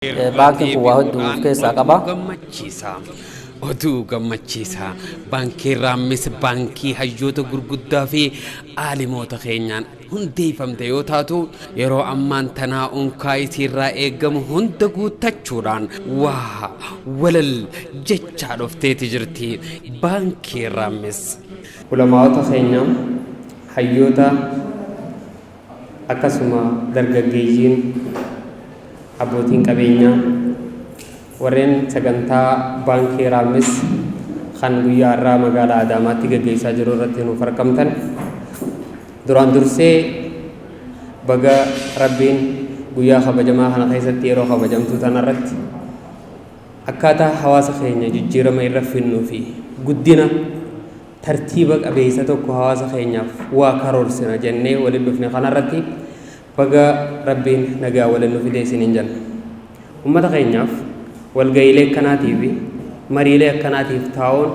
Irra Baankiin kun waa hedduu deebi'uudhaan of keessaa oduu qaba. gammachiisaa. Oduu gammachiisaa. Baankiin Raammis baankii hayyoota gurguddaa fi aalimoota keenyaan hundeeffamte yoo taatu, yeroo ammaan tanaa unkaa isiirraa eegamu hunda guuttachuudhaan waa walal jechaa dhufteeti jirti. Baankiin Raammis. Ulamaa'ota keenya, hayyoota, akkasuma dargaggeeyyiin, abbootiin qabeenyaa, warreen sagantaa Baankii Raammis kan guyyaa har'aa magaalaa Adaamaatti gaggeessaa jiru irratti nuuf argamtan, duraan dursee baga Rabbiin guyyaa kabajamaa kana keessatti, yeroo kabajamtuu tana irratti, akkaataa hawaasa keenya jijjiirama irra finnuu fi guddina tartiiba qabeessa tokko hawaasa keenyaaf waa karoorsina jennee waliin dhufne kanarratti baga Rabbiin nagaa waliin nu fide isiniin jenna. Uummata keenyaaf walga'iilee akkanaatii fi mariilee akkanaatiif taa'uun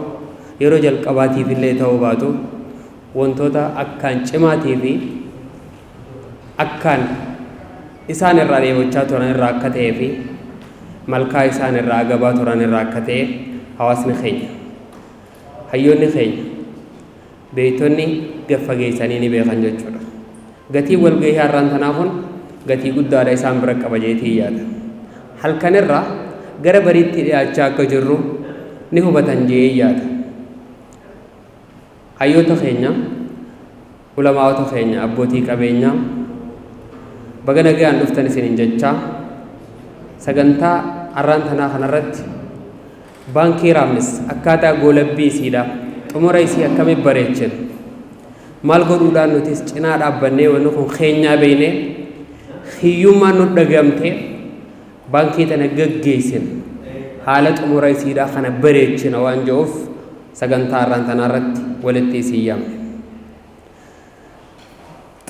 yeroo jalqabaatiif illee ta'uu baatu, wantoota akkaan cimaatii fi akkaan isaan irraa dheebochaa turan irraa akka ta'ee fi malkaa isaan irraa agabaa turan irraa akka ta'e hawaasni keenya, hayyoonni keenya, beektonni gad fageessanii ni beekan jechuudha. Gatiin walgahii har'aan tanaa kun gatii guddaadha isaan bira qaba jeetii yaada. Halkanirraa gara bariitti dhiyaachaa akka jirru ni hubatan je'ee yaada. Hayyoota keenya, ulamaa'ota keenya, abbootii qabeenyaa, baga nagayaan dhuftan isiniin jechaa, sagantaa har'aan tanaa kanarratti Baankii Raammis akkaataa goolabbii isiidha, xumura isii akkamitti bareechina, maal godhuudhaan nutis cinaa dhaabbannee, wanni kun keenyaa beeynee hiyyummaan nu dhagamtee baankii tana gaggeessina, haala xumura isiidhaa kana bareechina waan jedhuuf sagantaa har'aan tanaa irratti walitti isin yaamne.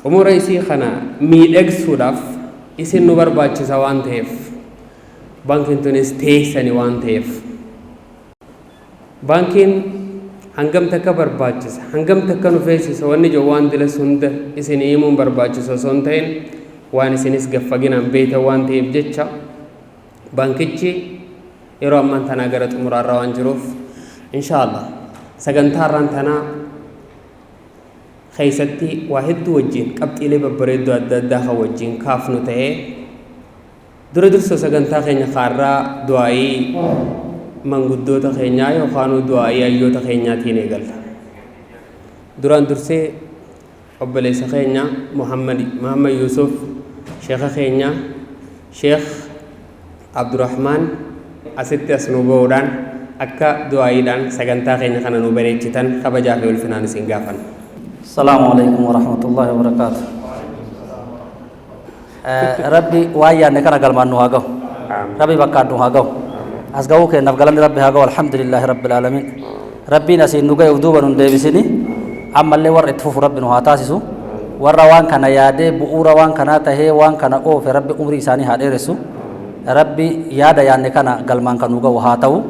Xumura isii kana miidhagsuudhaaf isin nu barbaachisa waan ta'eef, baankiin tunis teessani waan ta'eef, baankiin hangam takka barbaachisa, hangam takka nu feesisa wanni jedhu waan dilas hunda isin himuun barbaachisa osoo hin ta'in, waan isinis gaffaginaan beeytan waan ta'eef jecha, baankichi yeroo ammaan tanaa gara xumuraarra waan jiruuf, insha Allah sagantaa har'aan tanaa keessatti waa hedduu wajjin qabxiilee babbareeddoo adda addaa kan wajjin kaafnu ta'ee, dura dursoo sagantaa keenya kaarraa du'aayii manguddoota keenyaa yookaan du'aayii hayyoota keenyaatiin eegalla. Duraan dursee obboleessa keenya Muhammad Muhammad Yusuf, sheeka keenya Sheekh Abdurrahmaan asitti as nu ba'uudhaan akka du'aayiidhaan sagantaa keenya kana nu bareechitan kabajaa fi ulfinaan isin gaafanna. السلام عليكم ورحمة الله وبركاته. Rabbi waan yaadne kana galmaan nu haa gahu. Rabbi bakkaan nu haa gahu. As gahuu keenyaaf galanni Rabbi haa gahu. الحمد لله رب العالمين. Rabbiin asiin nu ga'e uf duuba nun deebisini. Ammallee warra itti fufu Rabbi nu haa taasisu. Warra waan kana yaadee bu'uura waan kanaa tahee waan kana oofe, Rabbi umrii isaanii haa dheeressu. Rabbi yaada yaadne kana galmaan kan nu gahu haa ta'u.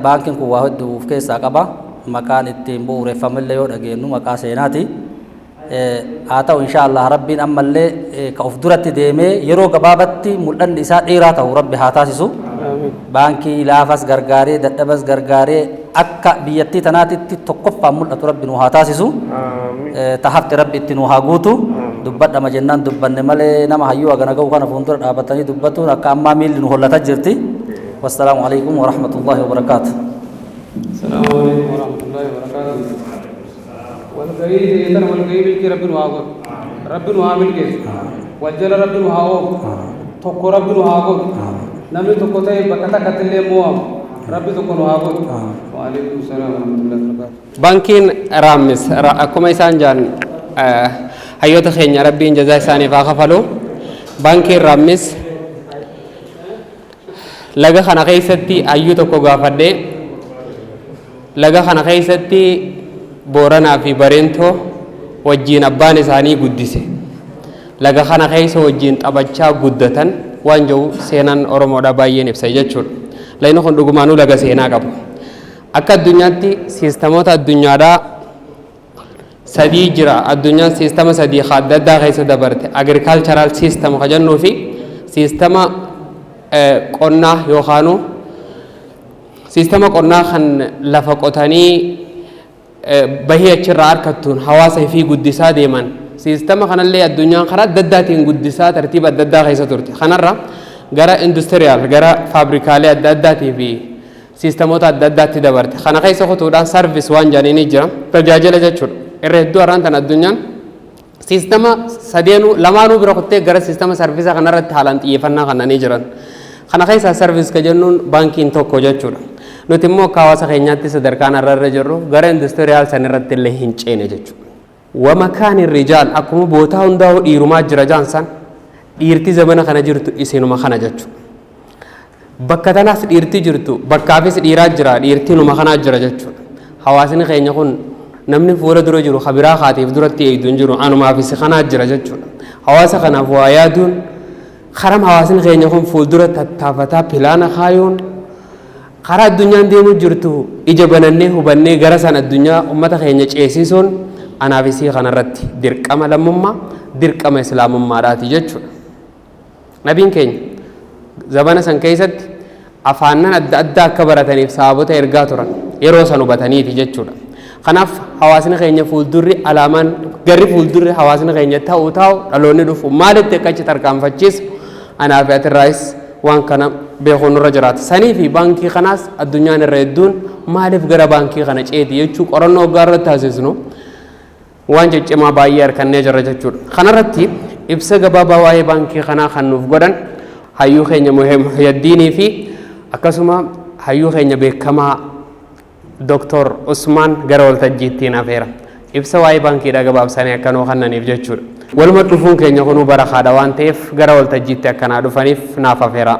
Baankiin kun waa hedduu of keessaa qaba. Maqaan ittiin bu'uureffamillee yoo dhageenyu maqaa seenaati. Haa ta'u, insha Allah Rabbiin ammallee ka of duratti deemee yeroo gabaabatti mul'anni isaa dheeraa ta'u Rabbi haa taasisu. Baankii laafas gargaaree dadhabas gargaaree akka biyyattii tanaatitti tokkoffaan mul'atu Rabbi nu haa taasisu. Ta hafte Rabbi itti nu haa guutu. Dubbadhama jennaan dubbanne malee, nama hayyuu hagana ga'u kana fuuldura dhaabatanii dubbatuun akka ammaa miilli nu hollata jirti. والسلام عليكم ورحمة الله وبركاته. السلام عليكم ورحمة الله وبركاته. Walgahii tan walgahii milkii Rabbi nu haa godhu. Rabbi nu haa milkeessu. Wal jala Rabbi nu haa oofu. Tokko Rabbi nu haa godhu. Namni tokko ta'e bakka takkatti illee mo'amu. Rabbi tokko nu haa godhu. وعليكم السلام ورحمة الله وبركاته. Baankiin Raammis akkuma isaan jaan, hayyoota keenya Rabbiin jazaa isaaniif haa kafalu. Baankiin Raammis laga kana keessatti hayyuu tokko gaafadhee, laga kana keessatti Booranaa fi Bareentoo wajjiin abbaan isaanii guddise. Laga kana keessa wajjiin taphachaa guddatan waan jiru seenaan Oromoodhaa baay'een ibsa jechuudha. Lagni kun dhugumaanuu laga seenaa qabu. Akka addunyaatti siistamoota addunyaadhaa sadii jira. Addunyaan siistama sadii ka adda addaa keessa dabarte. Agricultural system ka jennuu fi siistama qonnaa yookaanuu siistama qonnaa kan lafa qotanii bahii achirraa harkattuun hawaasa fi guddisaa deeman, siistama kanallee addunyaan karaa adda addaatiin guddisaa tartiiba adda addaa keessa turte. Kanarra gara industrial, gara faabrikaalee adda addaatii fi siistamoota adda addaatti dabarte. Kana keessa kutuudhaan service waan jedhanii jira, tajaajila jechuudha. Irra hedduu har'aan tan addunyaan siistama sadeenuu lamaanuu bira kuttee gara siistama service kanarratti haalaan xiyyeeffannaa kannanii jiran. Kana keessaa service ka jennuun baankiin tokko jechuudha. Nuti immoo akka hawaasa keenyaatti sadarkaan har'a irra jirru gara industrial san irratti illee hin ceene jechuudha. ومكان الرجال akkuma bootaa hundaa'u dhiirumaa jira jaansan, dhiirti zamana kana jirtu isinuma kana jechuudha. Bakka tanaas dhiirti jirtu, bakkaafis dhiiraa jira, dhiirti numa kanaa jira jechuudha. Hawaasni keenya kun namni fuula dura jiru kabiraa kaatiif duratti eegdu hin jiru, anumaafis kanaa jira jechuudha. Hawaasa kanaaf waa yaaduun, karam hawaasni keenya kun fuuldura tattaafataa pilaana kaayuun, karaa addunyaan deemu jirtu ija banannee hubannee gara san addunyaa ummata keenya ceesisuun anaafisii kanarratti dirqama lammummaa, dirqama islaamummaadhaati jechuudha. Nabiin keenya zabana san keessatti afaannan adda addaa akka barataniif sababoota ergaa turan yeroo san hubataniiti jechuudha. Kanaaf hawaasni keenya fuuldurri alaamaan garri fuuldurri hawaasni keenya ta'u ta'u dhaloonni dhufu maalitti akka achi tarkaanfachiisu anaa fi atirraayis waan kana beekuun nurra jiraata. Sanii fi baankii kanaas addunyaan irra hedduun maaliif gara baankii kana ceeti jechuu qorannoo waggaa irratti taasisnu waan ciccimaa baay'ee harkannee jirra jechuudha. Kanarratti ibsa gabaabaa waa'ee baankii kanaa kan nuuf godhan hayyuu keenya Muhyaddiinii fi akkasuma hayyuu keenya beekamaa Dr. Usmaan gara waltajjiittiin hafeera. Ibsa waa'ee baankiidha gabaabsanii akka nuu kennaniif jechuudha. Waluma dhufuun keenya kunuu barakaadha waan ta'eef gara waltajjiitti akkanaa dhufaniif naaf hafeera.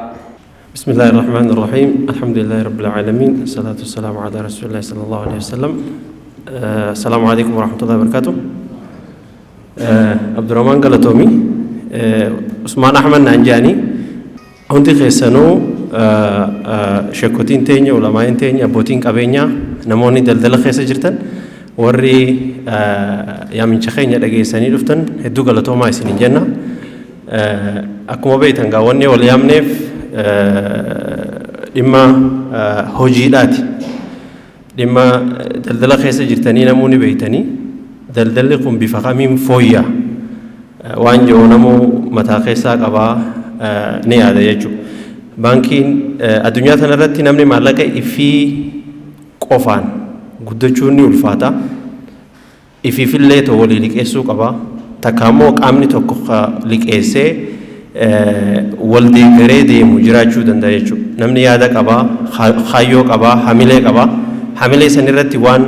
بسم الله الرحمن الرحيم، الحمد لله رب العالمين، الصلاة والسلام على رسول الله صلى الله عليه وسلم. السلام عليكم ورحمة الله وبركاته. عبد الرحمن galatoomi، عثمان أحمد نانجاني، hundi keessanuu, sheekotiin teenya, ulamaa'in teenya, abbootiin qabeenyaa, namoonni daldala keessa jirtan, warri yaamicha keenya dhageessanii dhuftan, hedduu galatoomaa isiniin jenna. Akkuma beektan gaawwanni wal yaamneef dhimma hojiidhaati. Dhimma daldala keessa jirtanii namoonni beektanii daldalli kun bifa kamiin fooyya'a waan jiru namuu mataa keessaa qabaa ni yaada jechuudha. Baankiin addunyaa kanarratti namni maallaqa ifii qofaan guddachuun ni ulfaata. Ifiifillee ta'u walii liqeessuu qaba. Takka immoo qaamni tokko liqeessee wal deeggaree deemu jiraachuu danda'a jechuudha. Namni yaada qabaa, kaayyoo qabaa, hamilee qabaa. Hamilee san irratti waan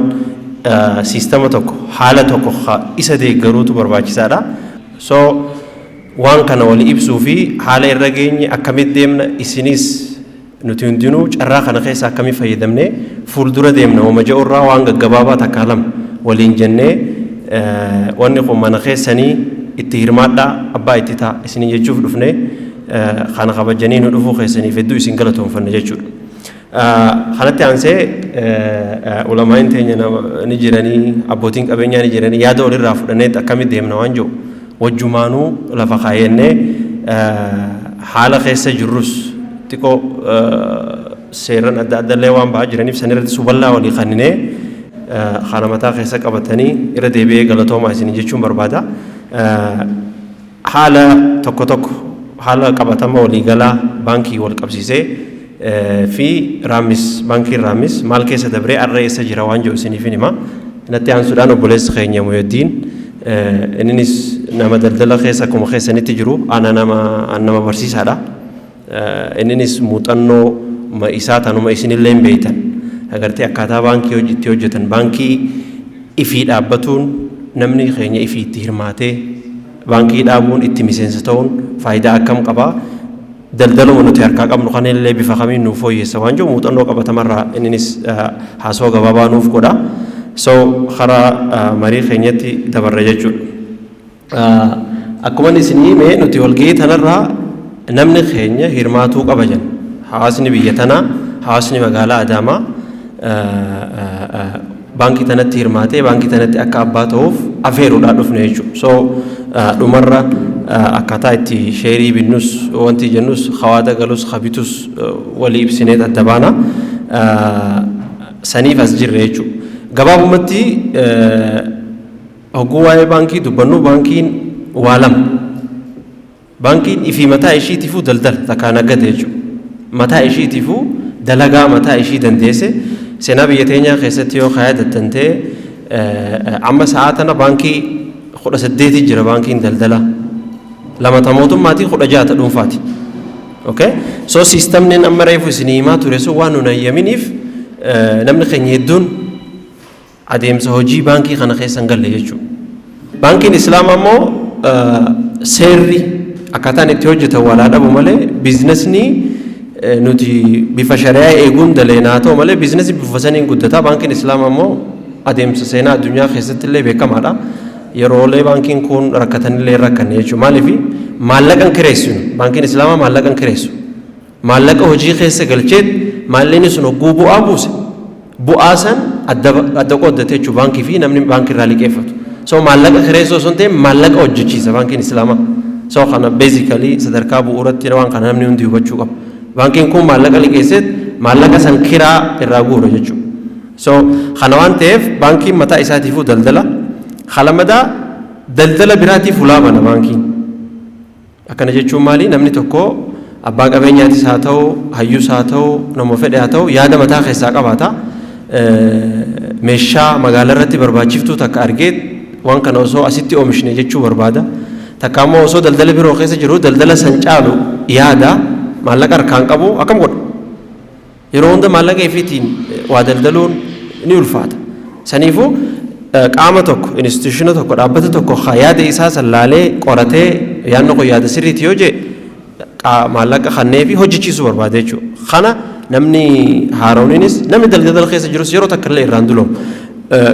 siistama tokko, haala tokko isa deeggaruutu barbaachisaadha. So waan kana walii ibsuu fi haala irra geenye, akkamitti deemna, isinis nuti hundinuu carraa kana keessa akkamii fayyadamnee fuuldura deemna wama jedhurraa waan gaggabaabaa takka lama waliin jennee, wanni kun mana keessanii itti hirmaadhaa, abbaa itti ta'a isinii jechuuf dhufnee, kana kabajanii nu dhufuu keessaniif hedduu isin galatoonfanna jechuudha. Kanatti aansee ulamaa'in teenya ni jiranii, abbootiin qabeenyaa ni jiranii, yaada walirraa fudhannee akkamitti deemna waan jiru wajjumaanuu lafa kaayennee, haala keessa jirrus xiqqoo seeran adda addallee waan ba'aa jiraniif sanirratti suballaa walii kanninee, kana mataa keessa qabatanii irra deebi'ee galatoomaa isinii jechuun barbaada. Haala tokko tokko, haala qabatama waliigalaa baankii wal qabsiisee fi Raammis, baankiin Raammis maal keessa dabree arra eessa jira waan jiru isiniif hima. Natti aansuudhaan obboleessi keenya Muhyaddiin, innis nama daldala keessa akkuma keessanitti jiru, ana nama barsiisaadha. Innis muuxannoo isaa tanuma isinillee hin beektan. Agartee akkaataa baankii itti hojjetan, baankii ifii dhaabbatuun, namni keenya ifii itti hirmaatee baankii dhaabuun itti miseensa ta'uun faayidaa akkam qabaa, daldaluma nuti harkaa qabnu kanallee bifa kamiin nuuf fooyyessa waan jiru muuxannoo qabatamarraa innis haasawaa gabaabaa nuuf godha. So karaa marii keenyatti dabarra jechuudha. Akkuma isin hime, nuti walgahii tanarraa namni keenya hirmaatuu qaba jenna. Hawaasni biyya tanaa, hawaasni magaalaa Adaamaa baankii tanatti hirmaatee baankii tanatti akka abbaa ta'uuf afeeruudhaan dhufne jechuudha. So dhumarra Akkaataa itti sheerii binnus, wanti jennus, hawaada galus, habitus walii ibsinee adda baana. Saniif as jirre jechuudha. Gabaabumatti hogguu waa'ee baankii dubbannu, baankiin waa lama. Baankiin ifii mataa ishiitiifuu daldala takkaa naggate jechuudha. Mataa ishiitiifuu dalagaa mataa ishii dandeesse. Seenaa biyya teenyaa keessatti yoo kaaya dattantee, amma sa'aa tana baankii 18 jira. Baankiin daldalaa lama ta mootummaatii, 16 ta dhuunfaati. Okay? So siistamni amma reefu isinii himaa ture sun waan nun hayyaminiif, namni keenya hedduun adeemsa hojii baankii kana keessa hin galle jechuudha. Baankiin Islaamaa immoo seerri akkaataan itti hojjetan walaa dhabu malee, biizinasni nuti bifa shari'aa eeguun daleenaa ta'u malee, biizinasni bifa saniin guddataa. Baankiin Islaamaa immoo adeemsa seenaa addunyaa keessatti illee beekamaadha. Yeroolee baankiin kun rakkatanillee hin rakkanne jechuudha. Maaliif? Maallaqa hin kireessinu. Baankiin Islaamaa maallaqa hin kireessu. Maallaqa hojii keessa galcheet, maallaqni sun hogguu bu'aa buuse, bu'aa san adda qooddate jechuudha baankii fi namni baankii irraa liqeeffatu. So maallaqa kireessuu osoo hin ta'in, maallaqa hojjechiisa baankiin Islaamaa. So kana basically sadarkaa bu'uuratti waan kana namni hundi hubachuu qaba. Baankiin kun maallaqa liqeesseet, maallaqa san kiraa irraa guura jechuudha. So kana waan ta'eef, baankiin mataa isaatiifuu daldala. Halamadaa daldala biraatiif ulaa bana baankiin. Akkana jechuun maali? Namni tokko abbaa qabeenyaatis haa ta'u, hayyuus haa ta'u, nama fedhe haa ta'u, yaada mataa keessaa qabaata. Meeshaa magaalaa irratti barbaachiftuu takka argee, waan kana osoo asitti oomishne jechuu barbaada. Takka immoo osoo daldala biroo keessa jiru, daldala san caalu yaada, maallaqa harkaan qabu, akkam godha? Yeroo hunda maallaqa ifiitiin waa daldaluun ni ulfaata. Saniifuu qaama tokko, institution tokko, dhaabbata tokko yaada isaa san laalee, qoratee, yaadni kun yaada sirriiti yoo jee, maallaqa kannee fi hojjechiisuu barbaada jechuudha. Kana namni haaromninis, namni daldala keessa jirus yeroo takka illee irraan duloomu.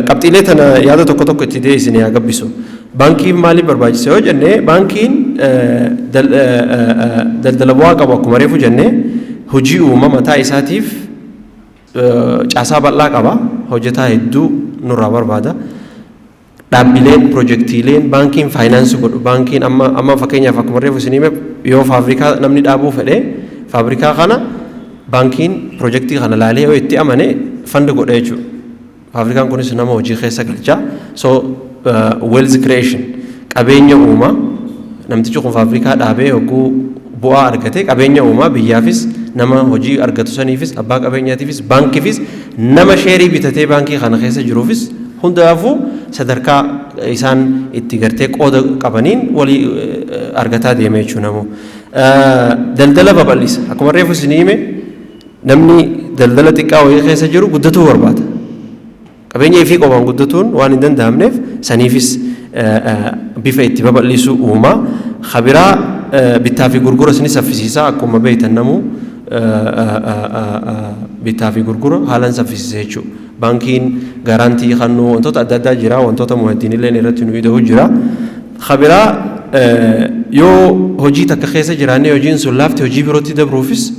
Qabxiilee tana yaada tokko tokko itti deebisinee haa gabbisu. Baankiin maaliif barbaachisa yoo jenne, baankiin daldala bu'aa qabu, akkuma reefu jenne, hojii uuma, mataa isaatiif caasaa bal'aa qaba, hojjetaa hedduu nurraa barbaada. Dhaabbileen, pirojektiileen baankiin finance godhu, baankiin amma fakkeenyaaf, akkuma reefu isin hime, yoo faabrikaa namni dhaabuu fedhe, faabrikaa kana baankiin pirojektii kana laalee yoo itti amane, fund godha jechuudha. Faabrikaan kunis nama hojii keessa galcha. So wealth creation, qabeenya uumaa. Namtichi kun faabrikaa dhaabee hogguu bu'aa argate, qabeenya uumaa, biyyaafis, nama hojii argatu saniifis, abbaa qabeenyaatiifis, baankiifis, nama sheerii bitatee baankii kana keessa jiruufis, hundaafuu sadarkaa isaan itti gartee qooda qabaniin walii argataa deema jechuudha namoo. Daldala babal'isa. Akkuma reefu isin hime, namni daldala xiqqaa wayii keessa jiru guddatuu barbaada. Qabeenya ifii qofaan guddatuun waan hin danda'amneef, saniifis bifa itti babal'isu uumaa. Kabiraa bittaa fi gurgura ni saffisiisa. Akkuma beektan, namuu bittaa fi gurgura haalaan saffisiisa jechuudha. Baankiin guarantee kennuu, wantoota adda addaa jira, wantoota muhaddin illee irratti nu ida'u jira. Kabiraa yoo hojii takka keessa jiraannee hojiin sun laafte, hojii birootti dabruufis,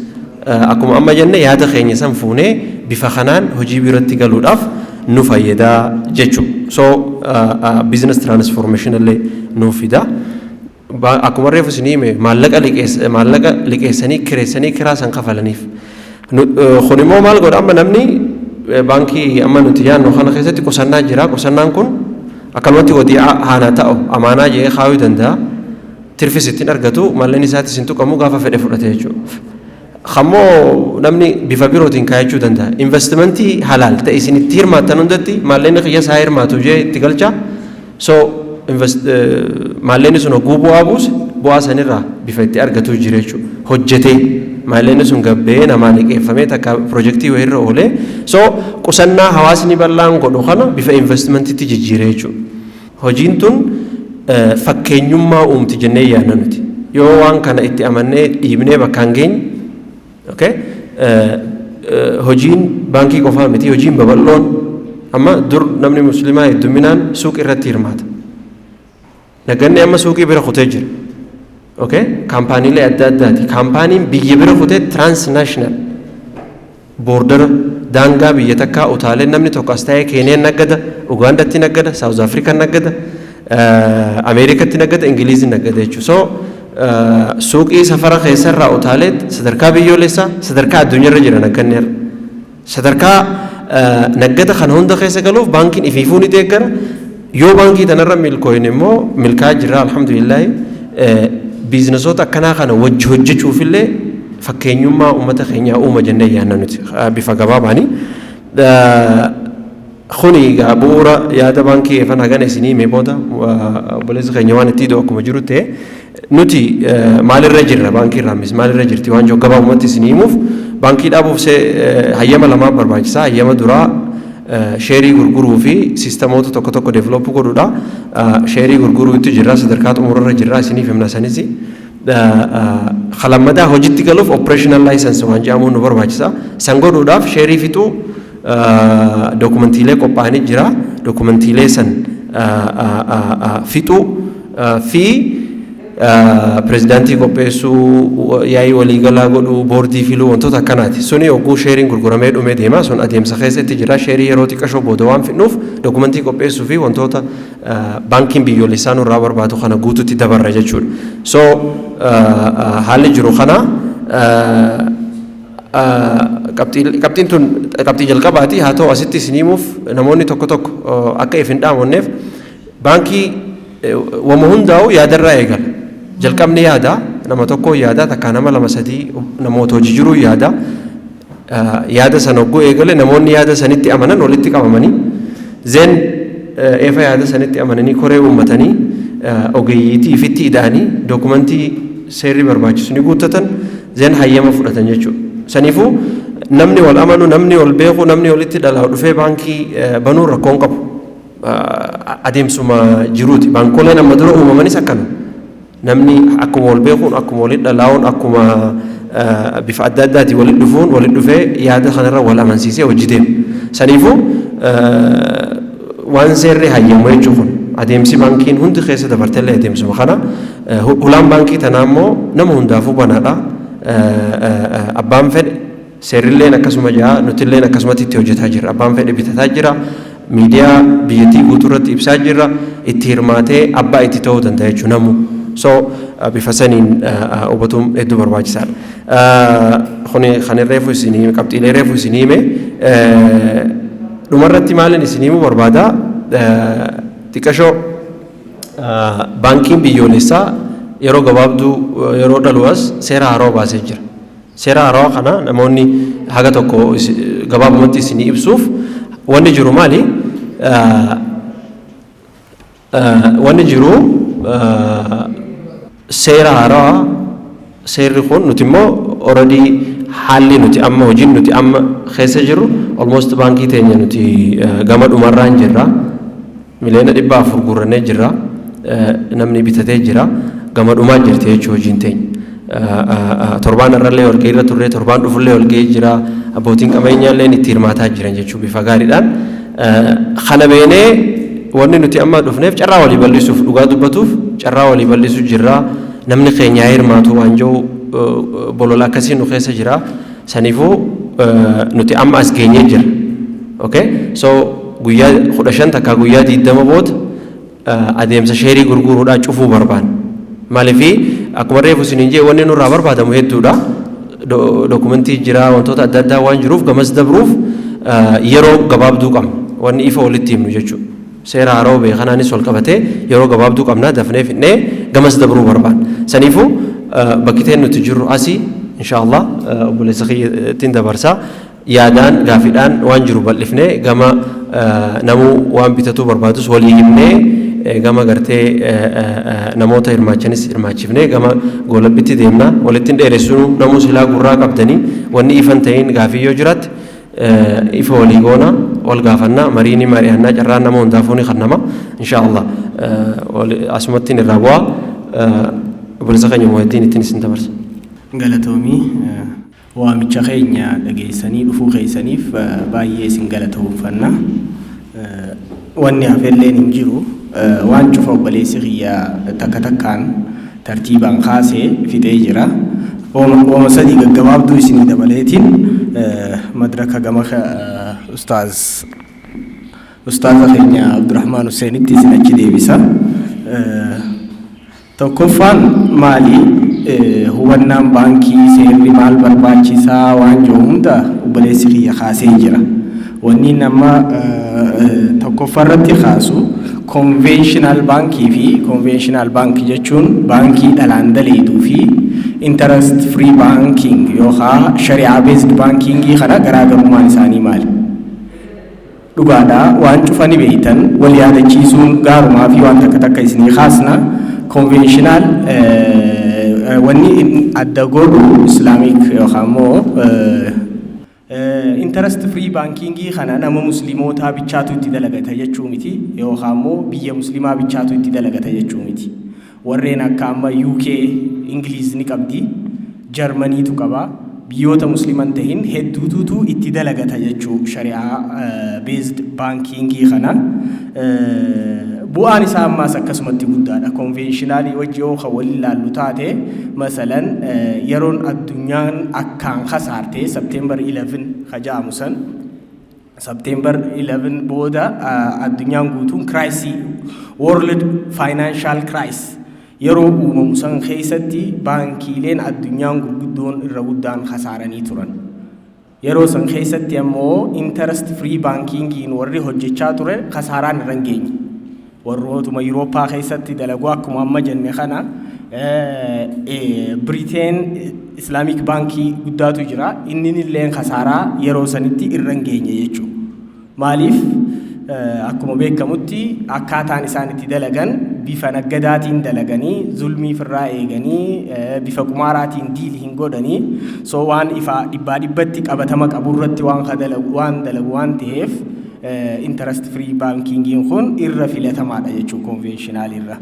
akkuma amma jenne, yaada keenya san fuunee bifa kanaan hojii birootti galuudhaaf nu fayyadaa jechuudha. So business transformation illee nuuf fida. Akkuma reefu isin hime, maallaqa liqeessanii kireessanii kiraa san kafalaniif. Kun immoo maal godha? Amma namni baankii amma nuti yaadnu kana keessatti qusannaa jira. Qusannaan kun akkanumatti wadii'aa haana ta'u, amaanaa jedhee kaayuu danda'a. Tirfis ittiin argatu, malleen isaatis hin tuqamu, gaafa fedhe fudhate jechuudha. Kammoo namni bifa birootiin kaayachuu danda'a. Investimentii halaal ta'e isin itti hirmaattan hundatti, maallaqni kiyya isaa hirmaatu jee itti galcha. So maallaqni sun hogguu bu'aa buuse, bu'aa sanirraa bifa itti argatu jira jechuudha. Hojjetee maallaqni sun gabbee namaa liqeeffamee takka pirojektii wayiirra oolee, so qusannaa hawaasni bal'aan godhu kana bifa investimentiitti jijjiire jechuudha. Hojiin tun fakkeenyummaa uumti jennee yaadna nuti. Yoo waan kana itti amannee dhiibnee bakkaan geenye, okay? Hojiin baankii qofaa miti, hojiin babal'oon amma dur namni muslimaa hedduminaan suuqii irratti hirmaata. Nagganni amma suuqii bira kutee jira. Okay? Kaampaaniilee adda addaati. Kaampaaniin biyya bira kutee, transnational, border, daangaa biyya takkaa utaalee, namni tokko as taa'ee Keeniyaan naggada, Ugaandatti naggada, South Afrikaan naggada, Ameerikatti naggada, Ingiliizi naggada jechuudha. So suuqii safara keessarraa utaaleet sadarkaa biyyoolessaa, sadarkaa addunyaarra jira nagganneerra. Sadarkaa naggada kana hunda keessa galuuf baankiin ifiifuu ni deeggara. Yoo baankii tanarra milkooyin immoo milkaa jira, alhamdulillaahi, biizinasoota akkanaa kana wajji hojjechuufillee fakkeenyummaa uummata keenyaa uuma jennee yaadna nuti bifa gabaabaani. Kuni egaa bu'uura yaada baankii eefan hagana isinii himee booda, obboleessi keenya waan itti hidhu akkuma jiru ta'e, nuti maalirra jirra, baankii Raammis maalirra jirti waan jiru gabaabumatti isinii himuuf, baankii dhaabuuf hayyama lamaa barbaachisaa. Hayyama duraa sheerii gurguruu fi siistamoota tokko tokko develop godhuudha. Sheerii gurguruu itti jirra, sadarkaa xumurarra jirra, isiniif himna sanis. Kalammadaa hojitti galuuf operational license waan jedhamuun nu barbaachisa. San godhuudhaaf sheerii fixuu, dookumentiilee qophaa'anii jira. Dookumentiilee san fixuu fi pirezidaantii qopheessuu, yaa'ii waliigalaa godhuu, boordii filuu, wantoota akkanaati. Suni yogguu sheeriin gurguramee dhumee deema. Sun adeemsa keessatti jira. Sheerii yeroo xiqqashoo booda waan fidnuuf dookumentii qopheessuu fi wantoota baankiin biyyoolessaa nurraa barbaadu kana guututti dabarra jechuudha. So haalli jiru kana, qabxiin tun qabxii jalqabaati. Haa ta'u, asitti isin himuuf, namoonni tokko tokko akka if hin dhaamonneef, baankii wama hundaa'u yaadarraa eegala. Jalqabni yaada nama tokko, yaada takkaa, nama lama, sadii, namoota hojii jiruu yaada. Yaada sana hogguu eegale, namoonni yaada sanitti amanan walitti qabamanii, then eefa yaada sanitti amananii koree uummatanii, ogeeyyiitii ifitti ida'anii, dookumentii seerri barbaachisu ni guuttatan, then hayyama fudhatan jechuudha. Saniifuu namni wal amanu, namni wal beeku, namni walitti dhalaa dhufee baankii banuu rakkoon qabu. Adeemsuma jiruuti. Baankoleen amma dura uumamanis akkana. Namni akkuma wal beekuun, akkuma walitti dhalaa'uun, akkuma bifa adda addaatiin walitti dhufuun, walitti dhufee yaada kanarra wal amansiisee hojii deema. Saniifuu waan seerri hayyamu jechuun kun adeemsi baankiin hundi keessa dabartellee adeemsuma kana. Hulaan baankii tanaa immoo nama hundaafuu banaadha. Abbaan fedhe, seerrilleen akkasuma jaa, nutilleen akkasumatti itti hojjetaa jirra. Abbaan fedhe bitataa jira. Miidiyaa biyyattii guutuu irratti ibsaa jirra. Itti hirmaatee abbaa itti ta'uu danda'a jechuudha namu. So bifa saniin hubatuun hedduu barbaachisaadha. Kuni kan reefu isinii qabxiilee reefu isinii hime. Dhumarratti maalin isinii himuu barbaada? Xiqqashoo baankiin biyyoolessaa yeroo gabaabduu yeroo dhalu as seera haarawaa baasee jira. Seera haarawaa kana namoonni haga tokko gabaabumatti isinii ibsuuf, wanni jiru maali? Wanni jiru seera haarawaa. Seerri kun, nuti immoo already haalli nuti amma hojiin nuti amma keessa jirru, almost baankii teenya nuti gama dhumarraan jirra. 400,000,000 guurrannee jirra. Namni bitatee jira. Gama dhumaa jirti jechuu hojiin teenya. Torbaan irrallee walgahii irra turre, torbaan dhufullee walgahii jira. Abbootiin qabeenyaallee itti hirmaataa jiran jechuu bifa gaariidhaan. Kana beenee wanni nuti amma dhufneef carraa walii bal'isuuf, dhugaa dubbatuuf carraa walii bal'isu jirra. Namni keenya hirmaatu waan jiru bolola akkasii nu keessa jira. Saniifuu nuti amma as geenyee jira. Okay? So guyyaa 15 takkaa guyyaa 20 booda adeemsa sheerii gurguruudhaa cufuu barbaanna. Maaliifi, akkuma reefu isiniin jee, wanni nurraa barbaadamu hedduudha. Dookumentii jira, wantoota adda addaa waan jiruuf gamas dabruuf yeroo gabaabduu qabna. Wanni ifa walitti himnu jechuudha. Seera haaroo beekanaanis wal qabatee yeroo gabaabduu qabna, dafnee fidnee gamas dabruu barbaanna. Saniifuu bakki teen nuti jirru asii, inshaallah obboleessa kiyyattiin dabarsaa, yaadaan gaafiidhaan waan jiru bal'ifnee, gama namuu waan bitatuu barbaadus walii himnee, gama gartee namoota hirmaachanis hirmaachifnee gama goolabbitti deemna. Walitti hin dheeressinu, namuu silaa gurraa qabdanii, wanni ifan ta'in gaafii yoo jiraatte ifa walii goona, wal gaafannaa, marii ni mari'annaa, carraan nama hundaafuu ni kannama inshaallah. Asumatti irraa bu'aa, obboleessa keenya Muhaddiin ittiin isin dabarsa. Galatoomii, waamicha keenya dhageessanii dhufuu keessaniif baay'ee isin galatoomfanna. Wanni hafelleen hin jiru. Waan cufa obboleessi kiyya takka takkaan tartiibaan kaasee fixee jira. Ooma sadii gaggabaabduu isinii dabaleetiin madraka gama ustaaz ustaaza keenya Abdurrahmaan Huseenitti isin achi deebisa. Tokkoffaan maali? Hubannaan baankii, seerri maal barbaachisaa waan jiru hunda obboleessi kiyya kaasee jira. Wanni nama tokkoffaa irratti kaasu, conventional baankii fi conventional baankii jechuun baankii dhalaan daleeduu fi interest free banking yookaan shari'aa based bankingii kana garaagarummaan isaanii maali? Dhugaadha, waan cufani beeytan, wal yaadachiisuun gaarumaa fi waan takka takka isinii kaasna. Conventional wanni adda godhu Islamic yookaan immoo interest free bankingii kana nama muslimootaa bichaatu itti dalagata jechuu miti, yookaan immoo biyya muslimaa bichaatu itti dalagata jechuu miti. Warreen akka amma UK, Ingiliiz ni qabdi, Jarmaniitu qaba. Biyyoota musliman tahin hedduututu itti dalagata jechuu shari'aa based bankingii kana. Bu'aan isaa ammaas akkasumatti guddaadha. Conventionalii wajji yoo kan waliin ilaallu taate, masalan yeroon addunyaan akkaan kasaarte September 11 ka ja'amu san, September 11 booda addunyaan guutuun crisis, world financial crisis yeroo uumamu san keessatti baankiileen addunyaan gurguddoon irra guddaan kasaaranii turan. Yeroo san keessatti ammoo interest free bankingiin warri hojjechaa ture kasaaraan irra hin geenye. Warrootuma Yurooppaa keessatti dalagu, akkuma amma jenne kana, Biriteen Islamic baankii guddaatu jira. Inni illee kasaaraa yeroo sanitti irra hin geenye jechuudha. Maaliif? Akkuma beekamutti akkaataan isaan itti dalagan bifa naggadaatiin dalaganii, zulmii firraa eeganii, bifa qumaaraatiin deal hin godhanii. So waan ifa dhibbaa dhibbatti qabatama qaburratti waan waan dalagu waan ta'eef, interest free bankingiin kun irra filatamaadha jechuudha conventional irra.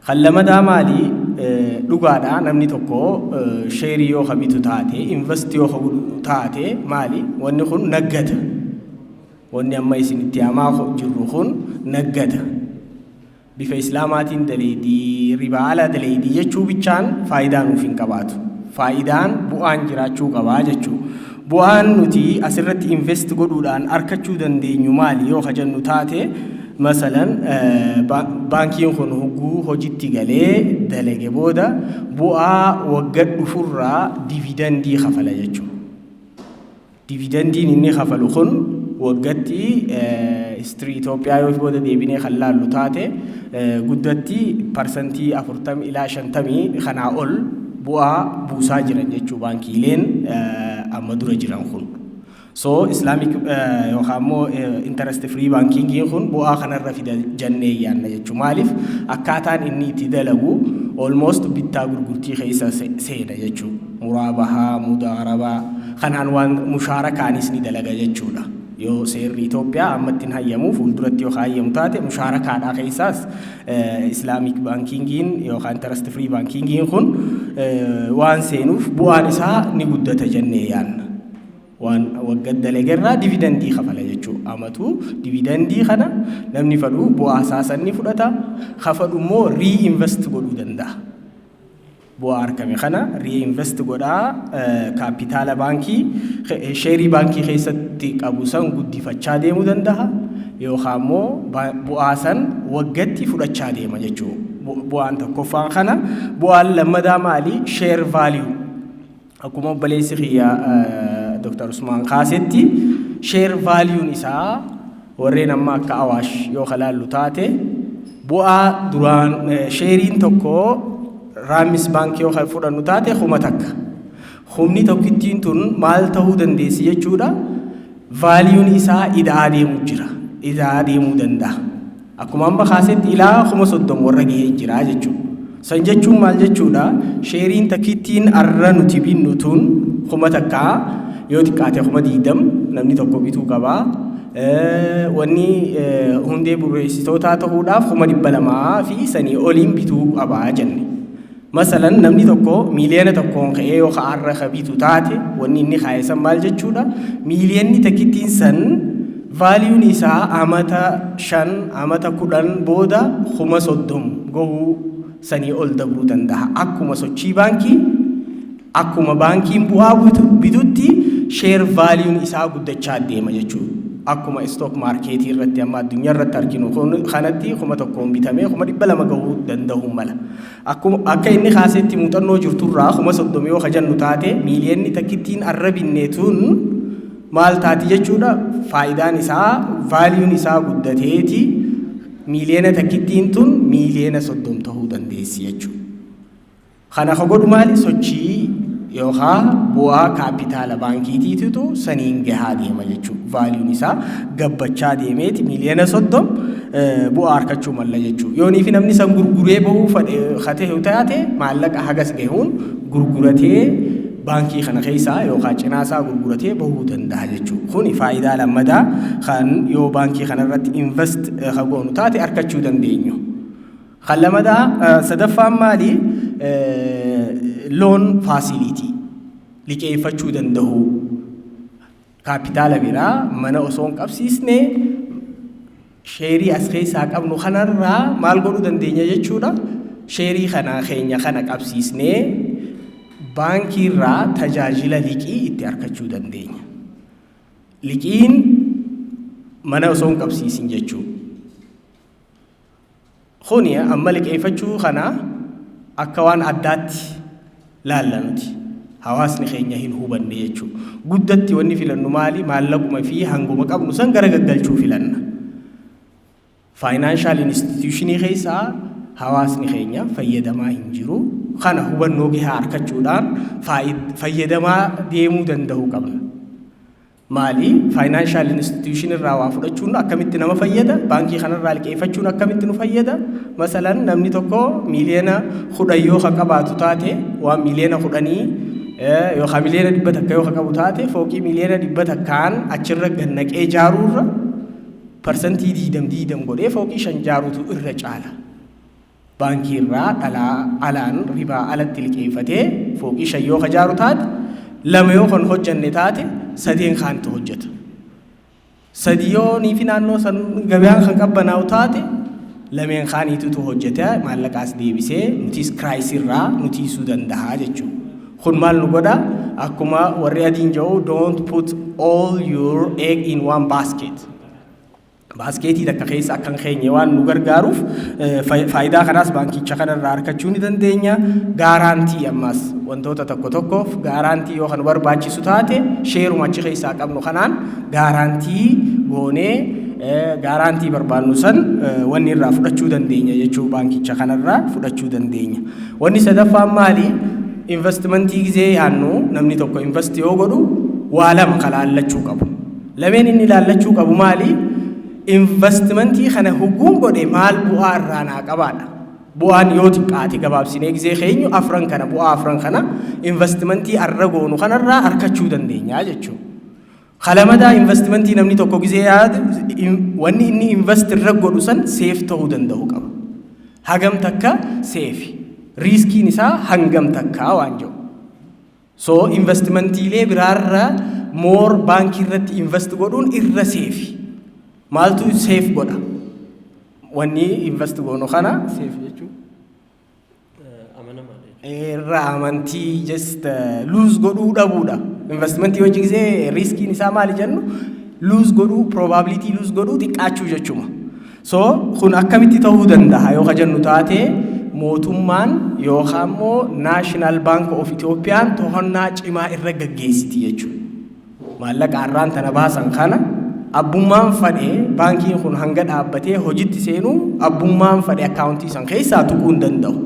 Kan lamadaa maali? Dhugaadha, namni tokko sheerii yoo ka bitu taate, invest yoo ka godhu taate, maali wanni kun? Naggada. Wanni amma isin itti hamaa jirru kun naggada. Bifa islaamaatiin daleedii, ribaa ala daleedii jechuu bichaan faayidaa nuuf hin qabaatu. Faayidaan bu'aan jiraachuu qabaa jechuu. Bu'aan nuti asirratti invest godhuudhaan argachuu dandeenyu maali yoo ka jennu taate, masalan baankiin kun hogguu hojitti galee dalage booda bu'aa wagga dhufurraa dividendii kafala jechuudha. Dividendiin inni kafalu kun waggatti, history Itoophiyaa yoo booda deebinee kan laallu taate, guddatti 40% ilaa 50 kanaa ol bu'aa buusaa jiran jechuu baankiileen amma dura jiran kun. So Islamic yookaan immoo interest free bankingiin kun bu'aa kanarra fida jennee yaanna jechuu. Maaliif? Akkaataan inni itti dalagu almost bittaa gurgurtii keessa seena jechuu. Muraabahaa, mudaarabaa kanaan waan mushaarakaanis ni dalaga jechuudha. Yoo seerri Itoophiyaa ammatti hin hayyamu, fuulduratti yoo hayyamu taate, mushaarakaadhaa keessaas Islamic bankingiin yookaan interest free bankingiin kun waan seenuuf bu'aan isaa ni guddata jennee yaanna. Waan waggaa dalagerraa dividendii kafala jechuudha. Amatu dividendii kana namni fedhu bu'aa isaa san ni fudhata, kafadhu immoo reinvest godhuu danda'a. Bu'aa argame kana reinvest godhaa, kaapitaala baankii, sheerii baankii keessatti qabu san guddifachaa deemuu danda'a, yookaan immoo bu'aa san waggatti fudhachaa deema jechuudha. Bu'aan tokkoffaan kana. Bu'aan lammadaa maali? Share value. Akkuma obboleessi kiyya Dr. Usmaan kaasetti, share valueun isaa warreen amma akka Awaash yoo kalaallu taate, bu'aa duraan sheeriin tokko Raammis baankii yoo fudhannu taate 1000. Humni tokkittiin tun maal ta'uu dandeessi jechuudha? Valueun isaa ida'aa deemuu jira. Ida'aa deemuu danda'a. Akkuma amma kaasetti ilaa 30,000 warra gahee jira jechuudha. San jechuun maal jechuudha? Sheeriin takkittiin arra nuti binnu tun 1000, yoo xiqqaate 20,000 namni tokko bituu qabaa. Wanni hundee bu'uureessitootaa ta'uudhaaf 200,000 fi sanii oliin bituu qabaa jenne. Masalan namni tokko 1 miiliyoona ka'ee yoo ka'arra ka bitu taate, wanni inni kaa'e san maal jechuudha? Miiliyoonni takkittiin san valueun isaa amata 5, amata 10 booda 30,000 gahuu, sanii ol dabruu danda'a. Akkuma sochii baankii, akkuma baankiin bu'aa bitutti share valueun isaa guddachaa deema jechuudha. Akkuma stock marketii irratti amma addunyaa irratti arginu kanatti 1000n bitamee 200,000 gahuu danda'uu mala. Akkuma akka inni kaasetti muuxannoo jirturraa 30,000 yoo kajannu taate, miiliyoonni takkittiin arra binne tun maal taati jechuudha? Faayidaan isaa, valueun isaa guddateeti miiliyoona takkittiin tun miiliyoona 30 ta'uu dandeessi jechuudha. Kana ka godhu maali? Sochii yookaan bu'aa kaapitaala baankiitiitu saniin gahaa deema jechuudha. Valueun isaa gabbachaa deemeeti miiliyoona 30 bu'aa argachuu malla jechuudha. Yoonii fi namni san gurguree bahuu fedhe taate, maallaqa hagas gahuun gurguratee baankii kana keessaa yookaan cinaa isaa gurguratee bahuu danda'a jechuudha. Kuni faayidaa lammadaa kan yoo baankii kanarratti invest ka goonu taate argachuu dandeenyu. Kan lamadaa sadaffaan maali? Loan facility, liqeeffachuu danda'u. Kaapitaala biraa mana osoo hin qabsiisne sheerii as keessaa qabnu kanarraa maal godhuu dandeenya jechuudha? Sheerii kana keenya kana qabsiisnee baankiirraa tajaajila liqii itti argachuu dandeenya. Liqiin mana osoo hin qabsiisin jechuudha. Kuni amma liqeeffachuu kana akka waan addaatti laalla nuti. Hawaasni keenya hin hubanne jechuudha. Guddatti wanni filannu maali? Maallaquma fi hanguma qabnu san gara gaggalchuu filanna. Financial institutionii keessaa hawaasni keenya fayyadamaa hin jiru. Kana hubannoo gahaa argachuudhaan fayyadamaa deemuu danda'uu qabna. Maali? Financial institution irraa waa fudhachuun akkamitti nama fayyada? Baankii kanarraa liqeeffachuun akkamitti nu fayyada? Masalan, namni tokko miiliyoona 10 yoo ka qabaatu taate, waan miiliyoona 10 yookaan miiliyoona 100 yoo ka qabu taate, fooqii miiliyoona 100n achirra gannaqee ijaaruurra parsantii diidam diidam godhee fooqii shan jaaruutu irra caala. Baankii irraa dhalaa alaan, ribaa alatti liqeeffatee fooqii shan yoo ka jaaru taate, lama yoo kan hojjanne taate, sadeen kaantu hojjeta. Sadi yoo nii fi naannoo san gabayaan kan qabbanaa'u taate, lameen kaaniitutu hojjete, maallaqaas deebisee nutis crisisii irraa nu tiisuu danda'a jechuudha. Kun maal nu godha? Akkuma warri adiin jedhu, "Don't put all your egg in one basket." Basketii takka keessa akkan keenye waan nu gargaaruuf faayidaa kanaas baankicha kanarraa argachuu ni dandeenya. Guarantee, ammaas wantoota tokko tokkoof guarantee yoo kan barbaachisu taate, sheeruma achi keessaa qabnu kanaan guarantee goonee guarantee barbaannu san wanni irraa fudhachuu dandeenya jechuu, baankicha kanarraa fudhachuu dandeenya. Wanni sadaffaan maali? Investmentii gizee yaannu, namni tokko invest yoo godhu waa lama ka laallachuu qabu. Lameen inni laallachuu qabu maali? Investmentii kana hugguun godhe maal bu'aa irraa naa qabaadha? Bu'aan yoo xiqqaate, gabaabsinee gizee keenyu, afran kana, bu'aa afran kana investmentii arra goonu kanarraa argachuu dandeenya jechuudha. Kalamadaa, investmentii namni tokko gizee yaadu, wanni inni invest irra godhu san safe ta'uu danda'u qaba. Hagam takka safe? Riskiin isaa hangam takkaa waan jedhu. So investmentiilee biraarra more baankii irratti invest godhuun irra safe. Maaltu safe godha? Wanni invest goonu kana safe jechuudha. Irra amantii just lose godhuu dhabuudha. Investmentii hojii gisee riskiin isaa maali jennu, lose godhuu, probability lose godhuu xiqqaachuu jechuma. So kun akkamitti ta'uu danda'a yoo ka jennu taate, mootummaan yookaan immoo National Bank of Itoophiyaan to'annaa cimaa irra gaggeessiti jechuudha. Maallaqa har'aan tana baasan kana abbummaan fadhee baankiin kun hanga dhaabbatee hojitti seenuu abbummaan fadhe akkaawuntii san keessaa tuquu hin danda'u.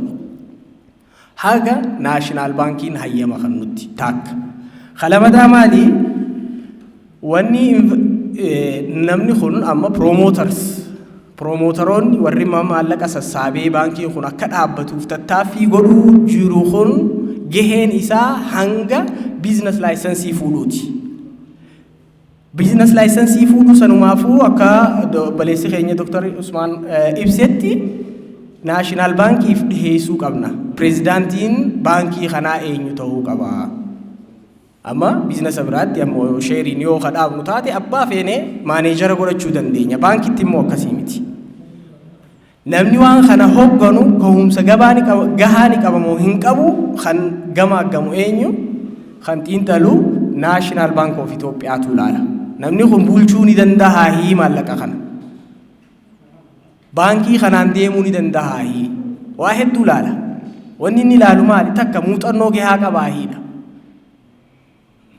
Haga National Bankiin hayyama kan nutti taakka. Kalamadaa maali? Wanni namni kun amma promoteroonni, warri maallaqa sassaabee baankiin kun akka dhaabbatuuf tattaaffii godhuu jiru kun, gaheen isaa hanga business licensii fuudhuuti. Business licensii fuudhuu sanumaafuu akka obboleessi keenya Dr. Usmaan ibsetti National Bankiif dhiheessuu qabna. Pireezidaantiin baankii kanaa eenyu ta'uu qaba? Amma businessa biraatti ammoo sheeriin yoo ka dhaabnu taate, abbaa feenee manager godhachuu dandeenya. Baankitti immoo akkasii miti. Namni waan kana hogganu gahumsa gahaa ni qaba moo hin qabu kan gama aggamu eenyu? Kan xiinxalu National Bank of Itoophiyaatu ilaala. Namni kun bulchuu ni dandahaahii maallaqa kana. Baankii kanaan deemuu ni dandahaahii. Waa hedduu laala. Wanni inni ilaalu maali? Takka muuxannoo gahaa qabaahiidha.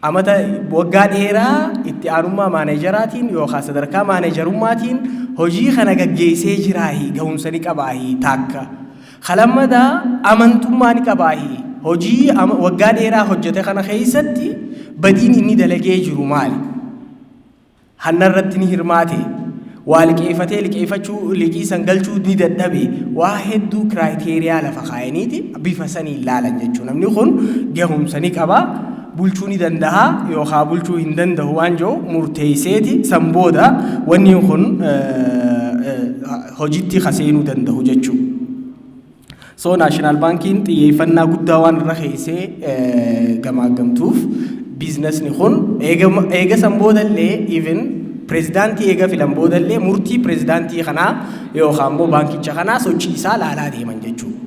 Amata waggaa dheeraa itti aanummaa maaneejaraatiin yookaan sadarkaa maaneejarummaatiin hojii kana gaggeessee jiraahii gahumsa ni qabaahii takka. Kalammadaa amantummaa ni qabaahii hojii waggaa dheeraa hojjete kana keessatti badiin inni dalagee jiru maali? Hanna irratti ni hirmaate. Waa liqeeffatee liqeeffachuu liqii san galchuu ni dadhabe waa hedduu criteria lafa kaayaniiti bifa saniin laalan jechuudha. Namni kun gahumsa ni qaba. Bulchuu ni danda'a yookaan bulchuu hin danda'u waan jiru murteesseeti san booda wanni kun hojiitti kaseenuu danda'u jechuudha. So National Baankiin xiyyeeffannaa guddaa waan irra keessee gamaagamtuuf biizinasni kun eega san boodallee even pirezidaantii eega filan boodallee murtii pirezidaantii kanaa yookaan immoo baankicha kanaa sochii isaa laalaa deeman jechuudha.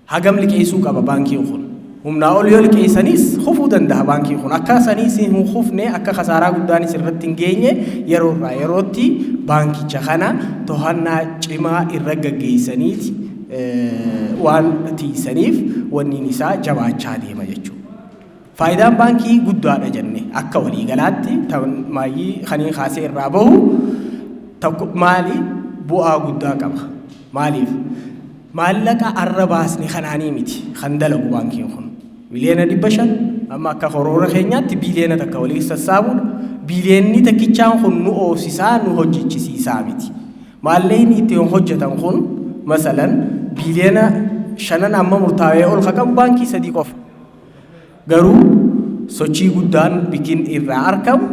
Hagam liqeessuu qaba baankiin kun? Humnaa ol yoo liqeessanis kufuu danda'a baankiin kun. Akka saniis hin kufne akka kasaaraa guddaanis irratti hin geenye yeroo irraa yerootti baankicha kana to'annaa cimaa irra gaggeessaniiti waan tiisaniif wanniin isaa jabaachaa deema jechuudha. Faayidaan baankii guddaadha jenne akka waliigalaatti maayyii kaniin kaasee irraa bahu tokko maali bu'aa guddaa qaba. Maaliif? Maallaqa arra baasne kanaanii miti kan dalagu baankiin kun. 500 miliyoona amma akka koroora keenyaatti 1 biliyoona walii sassaabuudha. Biiliyoonni takkichaan kun nu oofsisaa nu hojjechisiisaa miti. Maallaqni ittiin hojjetan kun masalan 5 biliyoona amma murtaa'ee ol kan qabu baankii sadii qofa. Garuu sochii guddaan bikin irraa argamu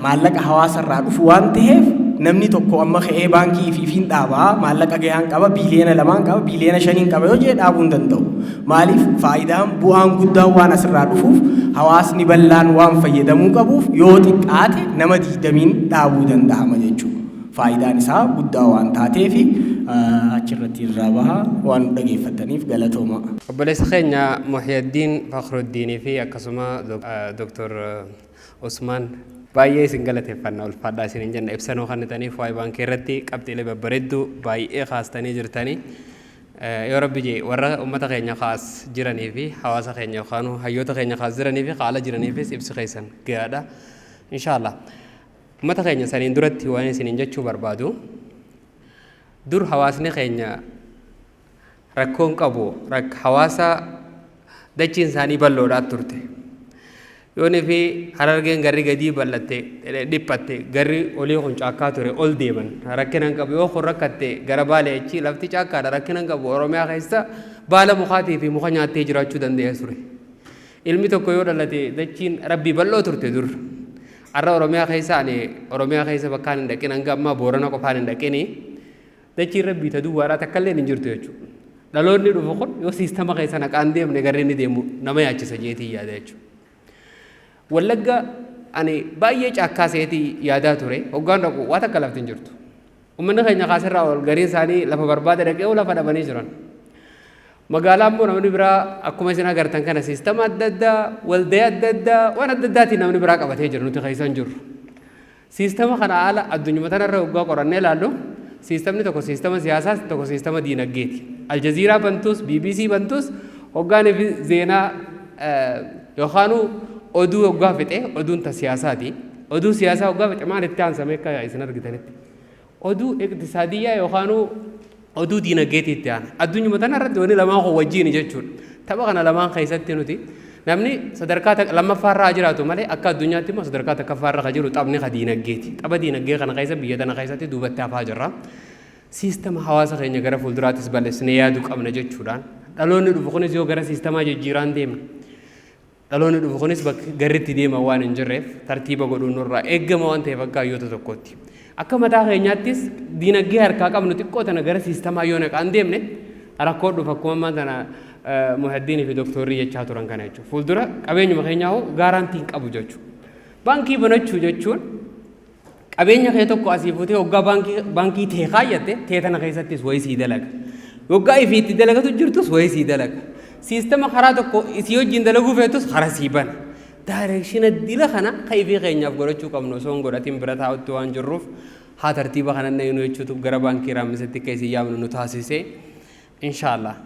maallaqa hawaasa irraa dhufu waan ta'eef namni tokko amma ka'ee baankii ifiifiin dhaabaa maallaqa gahaan qaba 2 biliyoona qaba 5 biliyoona qaba yoo jedhe dhaabuu hin danda'u. Maaliif faayidaan bu'aan guddaan waan asirraa dhufuuf hawaasni bal'aan waan fayyadamuu qabuuf yoo xiqqaate nama 20n dhaabuu danda'ama jechuudha. Faayidaan isaa guddaa waan taateef achirratti irraa baha waan dhageeffataniif galatooma. Obboleessa keenya Muhiyaddiin Fakhruddinii fi akkasuma Dr. Usmaan baay'ee isin galateeffanna ulfaadhaa isin hin jenna ibsanuu kennitaniif waa'ee baankii irratti qabxiilee babbareedduu baay'ee kaastanii jirtanii. Yoo rabbi jee warra uummata keenya kaas jiranii fi hawaasa keenya yookaan hayyoota keenya kaas jiranii fi haala jiraniifis ibsi keessan gahaadha. Inshaallah. Uummata keenya saniin duratti waan isiniin jechuu barbaadu dur hawaasni keenya rakkoon qabu hawaasa dachiin isaanii bal'oodhaa turte. Yoonii fi Harargeen garri gadii bal'atte dhiphatte garri olii kun caakkaa ture ol deeman rakkina hin qabu yoo kun rakkatte gara Baalee achi lafti caakkaadha rakkina hin qabu Oromiyaa keessa baala mukaatii fi muka nyaattee jiraachuu dandeessa ture. Ilmi tokko yoo dhalate dachiin rabbii bal'oo turte dur. Har'a Oromiyaa keessa ani Oromiyaa keessa bakkaan hin dhaqin hanga ammaa Boorana qofaan hin dhaqini dachiin rabbii ta duwwaadhaa takka illee hin jirtu jechuudha. Dhaloonni dhufu kun yoo siistama keessa naqaan deemne garri inni deemu nama yaachisa jeetii yaada jechuudha. Wallagga ani baay'ee caakkaa seetii yaadaa ture hoggaan dhaqu waa takka lafti hin jirtu. Uummanni keenya kaasirraa ol gariin isaanii lafa barbaada dhaqee lafa dhabanii jiran. Magaalaa immoo namni biraa akkuma isin agartan kana siistama adda addaa, waldaa adda addaa, waan adda addaatiin namni biraa qabatee jira nuti keessa hin jirru. Siistama kana haala addunyuma tanarra hoggaa qorannee ilaallu siistamni tokko siistama siyaasaa tokko siistama diinagdeeti. Aljaziiraa bantus, BBC bantus hoggaan fi zeenaa yookaan oduu hoggaa fixe oduun ta siyaasaati. Oduu siyaasaa hoggaa fixe maal itti aansame akka isin argitanitti. Oduu iqtisaadiyyaa yookaan oduu diinagdeetii itti aana. Addunyuma tana irratti wanni lamaan kun wajjiini jechuudha. Tapha kana lamaan keessatti nuti namni sadarkaa lammaffaarraa jiraatu malee akka addunyaatti immoo sadarkaa takkaffaarra ka jiru taphni ka diinagdeeti. Tapha diinagdee kana keessa biyya tana keessatti duubatti hafaa jirra. Siistama hawaasa keenya gara fuulduraattis balleessinee yaaduu qabna jechuudhaan dhaloonni dhufu kunis yoo gara siistamaa jijjiiraan deemne dhaloonni dhufu kunis bakka garritti deema waan hin jirreef tartiiba godhuun nurraa eeggama waan ta'eef akka hayyoota tokkootti. Akka mataa keenyaattis diinagdee harkaa qabnu xiqqoo tana gara siistamaa yoo naqaan deemne rakkoo dhufa akkuma ammaa tana Muhaddiinii fi Doktorrii jechaa turan kana jechuudha. Fuuldura qabeenyuma keenyaa hoo guarantee hin qabu jechuudha. Baankii banachuu jechuun qabeenya kee tokko asii fuutee hoggaa baankii tee kaayyatte tee tana keessattis wayii sii dalaga. Hoggaa ifii itti dalagatu jirtus wayii sii dalaga. Siistama karaa tokko isii wajjin dalaguu feetus karaa sii bana. Direction dila kana kaifii keenyaaf godhachuu qabnu osoo hin godhatin bira taa'utti waan jirruuf, haa tartiiba kana nu jechuutu gara baankii Raamisitti akka isin yaamnu nu taasise, inshaallah.